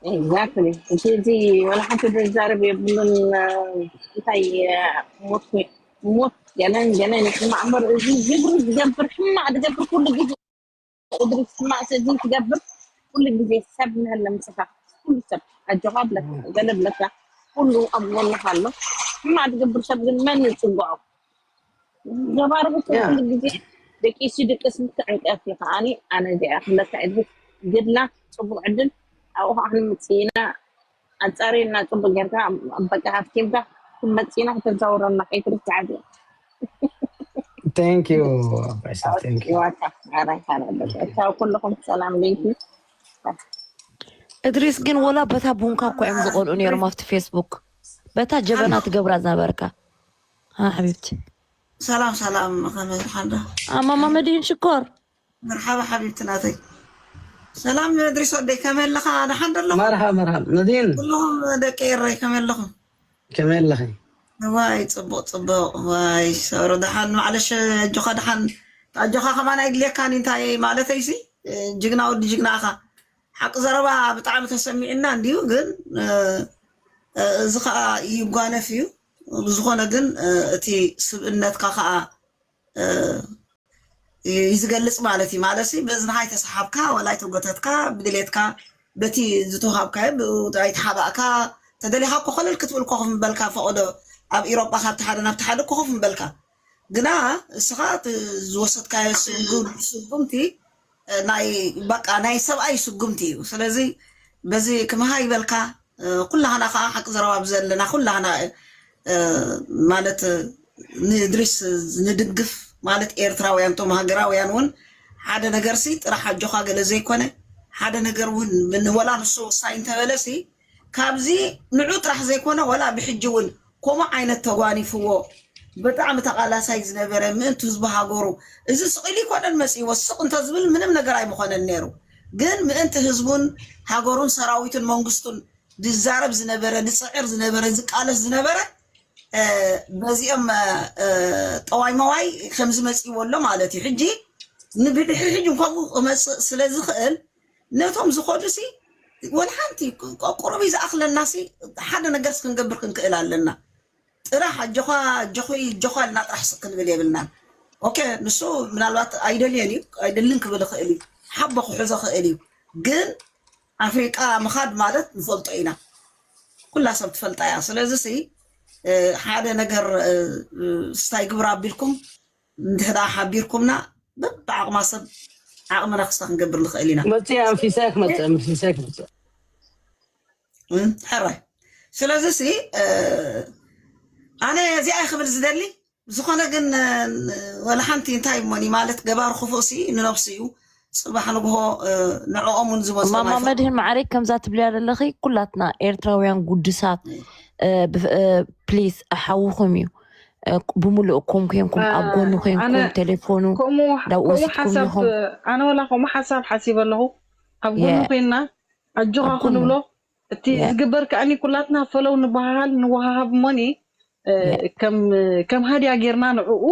Exactly. እቲ እዚ ወላ ሓንቲ ዝዛረብ የብሉን እንታይ ሞት ሞት ገለን ገለን ይስማዕ እምበር እዚ ዝብሩ ዝገብር ሕማቅ ዝገብር ኩሉ ግዜ እድሪስ ሕማቅ እዚ ትገብር ኩሉ ግዜ ሰብ ምህለ ምሳኻ ኩሉ ሰብ ኣጆኻ ብለካ ገለ ብለካ ኩሉ ኣብ ጎንኻ ኣሎ ሕማቅ ዝገብር ሰብ ግን መን ይፅግዖ ገባር ብትክክል ግዜ ደቂሱ ድቅስ ምትዕንቀፍ እዩ ከዓኒ ኣነ እዚኣ ክብለካ እድሪስ ግድላ ፅቡቅ ዕድል ኣብኡ ከዓ ክንምፅእ ኢና ኣፃሪና ፅቡቅ ጌርካ በቃ ሃፍቲምካ ክትመፅእ ኢና ክተዛውረና ከይትርስዓ እዚኣ Thank you ኣባይሳ thank you ቻው ኩልኩም ሰላም ለይቲ እድሪስ ግን ወላ በታ ቡንካ እኮ እዮም ዝቀልኡ ነይሮም ኣብቲ ፌስቡክ በታ ጀበና ትገብራ ዝነበርካ ሓቢብቲ ሰላም ሰላም ከመይ ሓንዳ ኣማማ መድህን ሽኮር መርሓባ ሓቢብቲ ናተይ ሰላም ድሪስ ወደይ፣ ከመይ ኣለኻ? ደሓን ዶ ኣለኹም? መርሃ መርሃ መዲን ኩልኹም ደቂ ኤረይ ከመይ ኣለኹም? ከመይ ኣለኺ? ዋይ ጽቡቕ ጽቡቕ። ዋይ ሰሩ፣ ደሓን ማዕለሽ፣ ኣጆኻ፣ ደሓን ኣጆኻ። ከማን ኣይድልየካን እንታይ ማለተይሲ፣ ጅግና ወዲ ጅግና ኢኻ። ሓቂ ዘረባ ብጣዕሚ ተሰሚዕና እንድዩ፣ ግን እዚ ከዓ ይጓነፍ እዩ። ብዝኾነ ግን እቲ ስብእነትካ ከዓ እዩ ዝገልፅ ማለት እዩ። ማለት በእዝንኻ ኣይተሰሓብካ፣ ወላ ኣይተጎተትካ፣ ብድሌትካ በቲ ዝተውሃብካዮ ብኡ ኣይተሓባእካ። ተደሊኻ እኮ ኮለል ክትብል ኮፍ ምበልካ፣ ፈቐዶ ኣብ ኢሮጳ ካብቲ ሓደ ናብቲ ሓደ ኮፍ ምበልካ። ግና እስኻ እቲ ዝወሰድካዮ ስጉምቲ ናይ በቃ ናይ ሰብኣይ ስጉምቲ እዩ። ስለዚ በዚ ክምሃ ይበልካ። ኩላህና ከዓ ሓቂ ዘረባ ብዘለና ኩላህና ማለት ንእድሪስ ንድግፍ ማለት ኤርትራውያን ቶም ሃገራውያን እውን ሓደ ነገር ሲ ጥራሕ ኣጆኻ ገለ ዘይኮነ ሓደ ነገር እውን ወላ ንሱ ውሳኝ እንተበለ ሲ ካብዚ ንዑ ጥራሕ ዘይኮነ ወላ ብሕጂ እውን ከምኡ ዓይነት ተጓኒፍዎ ብጣዕሚ ተቓላሳይ ዝነበረ ምእንቲ ህዝቢ ሃገሩ እዚ ስቕ ኢሉ ይኮነን መፅእዎ ስቕ እንተዝብል ምንም ነገር ኣይምኾነን ነይሩ። ግን ምእንቲ ህዝቡን ሃገሩን ሰራዊቱን መንግስቱን ዝዛረብ ዝነበረ ዝፅዕር ዝነበረ ዝቃለስ ዝነበረ በዚኦም ጠዋይ መዋይ ከምዚ መፅእዎ ኣሎ ማለት እዩ። ሕጂ ንብድሕሪ ሕጂ ከምኡ ክመፅእ ስለ ዝኽእል ነቶም ዝኸዱ ሲ ወላ ሓንቲ ቁሩብ ዝኣኽለና ሲ ሓደ ነገር ክንገብር ክንክእል ኣለና። ጥራሕ ኣጆኻ ኣጆኺ ኣጆኻ ኢልና ጥራሕ ስቅ ክንብል የብልናን። ኦኬ ንሱ ምናልባት ኣይደልየን እዩ ኣይደልን ክብል ይኽእል እዩ ሓቦ ክሕዞ ክእል እዩ። ግን ኣፍሪቃ ምኻድ ማለት ንፈልጦ ኢና ኩላ ሰብ ትፈልጣ እያ። ስለዚ ሲ ሓደ ነገር ስታይ ግብር ኣቢልኩም እንድሕዳ ሓቢርኩምና በብዓቕማ ሰብ ዓቕምና ክስታ ክንገብር ንኽእል ኢና። መፅእ ኣንፊሰ ክመፅእ ኣንፊሰ ክመፅእ ሕራይ ስለዚ ሲ ኣነ እዚኣ ክብል ዝደሊ ዝኾነ ግን ወላ ሓንቲ እንታይ እሞኒ ማለት ገባር ክፉእ ሲ ንነብሱ እዩ። ፅባሕ ንግሆ ንዕኦም እውን ዝመፅኦም ማማ ኣይፈ- መድህን ማዕረይ ከምዛ ትብልያ ዘለኺ ኩላትና ኤርትራውያን ጉድሳት ፕሊስ ሓውኹም እዩ። ብምሉእ ኮም ኮንኩም ኣብ ጎኑ ኮንኩም ቴሌፎኑ ከምኡ ከምኡ ሓሳብ ኣነ ወላ ከምኡ ሓሳብ ሓሲበ ኣለኹ። ኣብ ጎኑ ኮይና ኣጆኻ ክንብሎ እቲ ዝግበር ከኣኒ ኩላትና ፈለው ንበሃሃል ንወሃሃብ እሞኒ ከም ሃድያ ጌርና ንዕኡ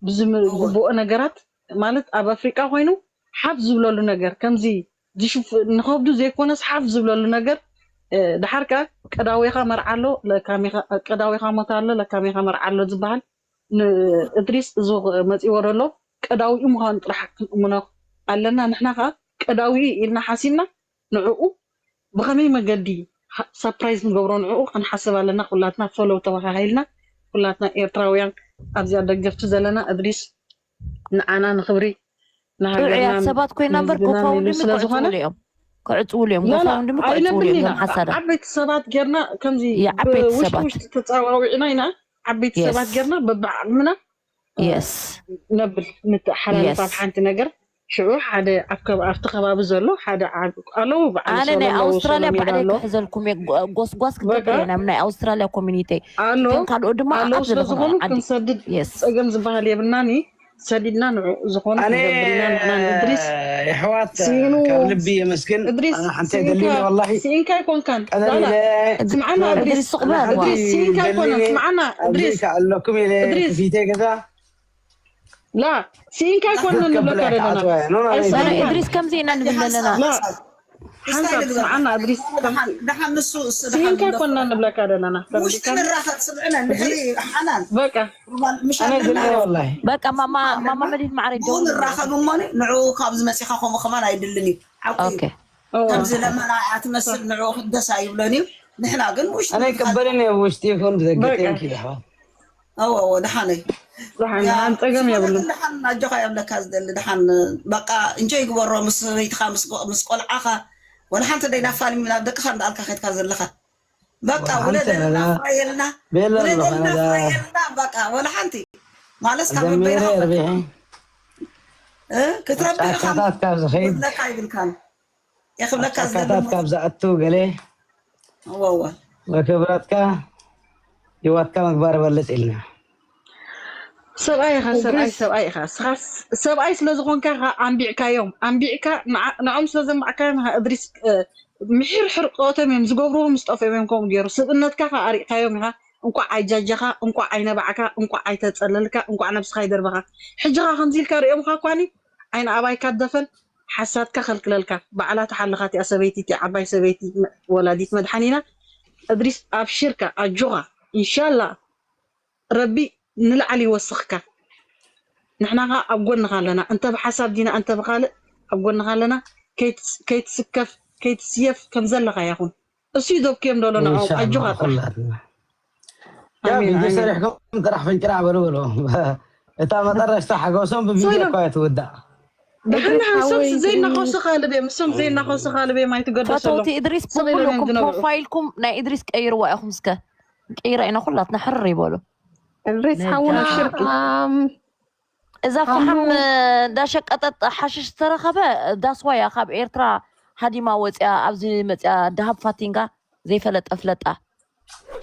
ብዝግብኦ ነገራት ማለት ኣብ ኣፍሪቃ ኮይኑ ሓፍ ዝብለሉ ነገር ከምዚ ንኸብዱ ዘይኮነስ ሓፍ ዝብለሉ ነገር ድሓር ከኣ ቀዳዊኻ መርዓ ኣሎ ቀዳዊኻ ሞት ኣሎ ለካሜኻ መርዓ ኣሎ ዝበሃል ንእድሪስ እዚ መፂዎ ዘሎ ቀዳዊኡ ምዃኑ ጥራሕ ክንእምኖ ኣለና። ንሕና ከኣ ቀዳዊኡ ኢልና ሓሲብና ንዕኡ ብኸመይ መገዲ ሳፕራይዝ ንገብሮ ንዕኡ ክንሓስብ ኣለና። ኩላትና ፈለው ተባሃሂልና ኩላትና ኤርትራውያን ኣብዚኣ ደገፍቲ ዘለና እድሪስ ንዓና ንኽብሪ ንሃገርናን ሰባት ኮይና እምበር ንህዝብናን ኢሉ ጎፋውንድሚ ስለ ዝኾነ ክዕፅውሉ እዮም። ክዕፅውሉ እዮም። ላላ ጎፋውንድሚ ክዕፅውሉ እዮም። ኣይነብልኒና። ዞም ሓሳዳት ዓበይቲ ሰባት ጌርና ከምዚ ዓበይቲ ብውሽጢ ሰባት ውሽጢ ተፃዋዊዕና ኢና ዓበይቲ ሰባት ጌርና በብዓቕምና የስ ነብል ንተሓላልፍ ኣብ ሓንቲ ነገር ሽዑ ሓደ ኣብ ከብ ኣብቲ ከባቢ ዘሎ ሓደ ዓብ ኣለዉ በዓል ኣነ ናይ ሰለሎ ኣውስትራልያ ሰሎሜን ባዕለይ ኣሎ ክሕዘልኩም እየ። ጎ- ጎስጓስ ክትገብር በቃ። እየ ናብ ናይ ኣውስትራልያ ኮሚኒቲ ኣሎ እተን ካልኦት ድማ ኣሎ ዓቐብ ስለ ዘለኹም ዝኾኑ ዓዲ ክንሰድድ የስ ጸገም ዝበሃል የብልናን እዩ። ሰዲድና ንዑ ዝኾነ ኣነ ክንገብር ኢና ንሕና ንእድሪስ የሕዋት ስኢኑ ካብ ልቢ የመስግን። እድሪስ ኣነ ሓንቲ ስኢንካ የደልኒ ወላሂ ስኢንካ ኣይኮንካን ቀደም ላላ ኢለ ስምዓና እድሪስ እድሪስ ስቕ በል ዋ እድሪስ ስኢንካ ኣይኮነን ደልኒ ስምዓና ኣብዚ እድሪስ ከኣለኩም ኢለ እድሪስ ክፊተ ገዛ ላ ስኢንካ ኣይኮንና ንብለካ ዘለና ኣይስኢንካ እድሪስ ከምዚ ኢና ንብል ዘለና ሓንሳብ ስምዓና እድሪስ ስኢንካ ኣይኮንና ንብለካ ዘለና ውሽጢ ንራኸብ ስምዕነ ንድሕሪ ሓናን በቃ በቃ ማማ ማማ መዲን ማዕረ ደው ንብል ንራኸብ እሞ ንዕኡ ካብዚ መፂኻ ከምኡ ከማን ኣይድልን እዩ ሓቁ እዩ ከምዚ ለመና እያ ትመስል ንዕኡ ደስ ኣይብሎን እዩ ንሕና ግን ውሽጢ ኣነ ይቀበልን እየ ውሽጢ ይኹን ብደገ ቴንኪ ኣሕዋት ኣወ ኣወ ደሓነይ ደሓን ደሓን ጸገም የብሉን። ደሓን ኣጆኻ የብለካ ዝደሊ ደሓን በቃ እንጆ ይግበሮ ምስ ሰበይትኻ ምስ ጎ- ምስ ቆልዓኻ ወላ ሓንቲ ደይ ናፋልሚ ናብ ደቅኻ እንዳኣልካ ከድካ ዘለኻ በቃ ወላ ውለደልና ሓንቲ ፍረየልና ቤላ ኣለኻ ውለደልና ዳ- ፍረየልና በቃ ወላ ሓንቲ ማለት ካብ ጀሚረ በይናኻ ርቢሒ እ? ክትረብሕ ኢኻ ጫካታት ካብ ዝኸይድ ዝብለካ ይብልካን የኽብለካ ዝደሊ ጫካታት ካብ ዝኣቱ ገለ እወ እወ መክብረትካ ህይወትካ ምግባር በልፅ ኢልና ሰብኣይ ኢኻ፣ ሰብኣይ፣ ሰብኣይ ኢኻ። ንስኻ ሰብኣይ ስለ ዝኾንካ ኢኻ ኣንቢዕካዮም። ኣንቢዕካ ንዓ-፣ ንዖም ስለ ዘንባዕካዮም ኢኻ እድሪስ፣ እ፣ ምሒር ሕርቆቶም እዮም ዝገብርዎ፣ ምስ ጠፍኦም እዮም ከምኡ ገይሩ። ስብእነትካ ኢኻ ኣሪእካዮም ኢኻ። እንቋዕ ኣይጃጃኻ፣ እንቋዕ ኣይነባዕካ፣ እንቋዕ ኣይተጸለልካ፣ እንቋዕ ነብስኻ ኣይደርበኻ። ሕጂ ኸኣ ከምዚ ኢልካ ሪኦምኻ እኳኒ፣ ዓይኒ ኣባይካ ደፈን፣ ሓሳድካ ከልክለልካ። ባዕላ ትሓልኻ እቲኣ ሰበይቲ፣ እቲኣ ዓባይ ሰበይቲ፣ ወላዲት መድሓኒና። እድሪስ ኣብሽርካ፣ ኣጆኻ። ኢንሻላ ረቢ ንላዕሊ ይወስኽካ። ንሕና ኸኣ ኣብ ጎንኻ ኣለና። እንተ ብሓሳብ ዲና እንተ ብኻልእ ኣብ ጎንኻ ኣለና። ከይትስ-፣ ከይትስከፍ፣ ከይትስየፍ ከም ዘለኻ ይኹን። እሱ እዩ ዘብክዮም ዘሎ ንዕኦም። ኢንሻላህ፣ ኣጆኻ ጥራሕ። ኩላትና። ያ ኣሜን፣ ቪድዮ ኣሜን። ሰሪሕኩም ጥራሕ ፍንጭራዕ በሉ በሉ። እታ መጠረሽታ ሓጎሶም ብቪድዮ ሰሎም። እኳ እያ ትውዳእ። ደሓን፣ ደሓን፣ እሶም ሓወይ፣ ዘይናኸሱ ካልብ እዮም። እሶም ዘይናኸሱ ካልብ እዮም። ኣይትገደሰሎም። ፈተውቲ እድሪስ፣ እሶም ኢሎም እዮም ብሙሉእኩም ዝነብዑ። ፕሮፋይልኩም ናይ እድሪስ ቀይርዋ ኢኹም እስከ። ቀይራ ኢና ኩላትና ሕርር ይበሉ። እድሪስ ሓውና ነጋ። ሽርቂ። ኣም፣ እዛ ኣሞ። ፈሓም እንዳሸቀጠት ሓሽሽ ዝተረኸበ ዳስዋያ ካብ ኤርትራ ሃዲማ ወፅያ ኣብዚ መፅያ ደሃብ ፋቲንጋ ዘይፈለጠ ፍለጣ።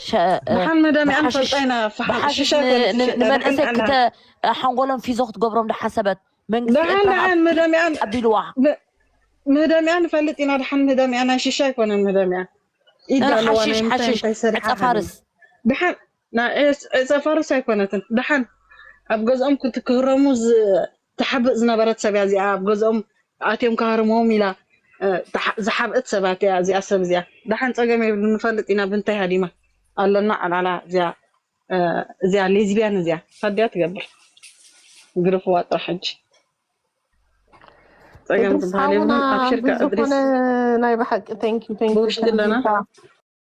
ሸ-፣ እ፣ ደሓን መዳሚኣን ብሓሽሽ፣ ፈልጣ ኢና፣ ፈሓም ብሓሽሽ ሽሻይ ን-፣ ኮነ ን-፣ ትሸጣ፣ ደሓን ንመንእሰይ ኣላ። ክተ-፣ ሓንጎሎም ፊዞ ክትገብሮም ዝሓሰበት መንግስቲ ደሓን፣ ኤርትራ ደሓን መዳሚኣን፣ ብሓቢልዋ። ም-፣ ምህዳሚኣን ንፈልጥ ኢና፣ ደሓን ምህዳሚኣን ናይ ሽሻ ኣይኮነን ምህዳሚኣን። ኢድ እ፣ ኣለዋ፣ ሓሽሽ፣ ናይ ምንታይ፣ ሓሽሽ፣ እንታይ ሰሪሓ ዕጸ ፋርስ። ሃዲማ። ደሓን፣ ናይ ዕጽ-፣ ዕጸ ፋርስ ኣይኮነትን። ደሓን፣ ኣብ ገዝኦም ክት-፣ ክህረሙ ዝ-፣ ትሓብእ ዝነበረት ሰብ እያ እዚኣ። ኣብ ገዝኦም ኣትዮም ክሃርምዎም ኢላ፣ እ፣ ትሓ-፣ ዝሓብእት ሰባት እያ እዚኣ፣ ሰብ እዚኣ። ደሓን፣ ጸገም የብሉን፣ ንፈልጥ ኢና ብንታይ ሃዲማ። ኣለና ዓላላ እዚኣ፣ እ፣ እዚኣ ሌዝቢያን እዚኣ። ታዲያ ትገብር። ግርፍዋ ጥራሕ ሕጂ። ጸገም እድሪስ ትበሃል ሓውና፣ የብሉን። ኣብሽርካ እድሪስ። ብዝኾነ ናይ ብሓቂ፣ thank you፣ thank you፣ ብውሽጢ ኣለና። ተረዲእካ።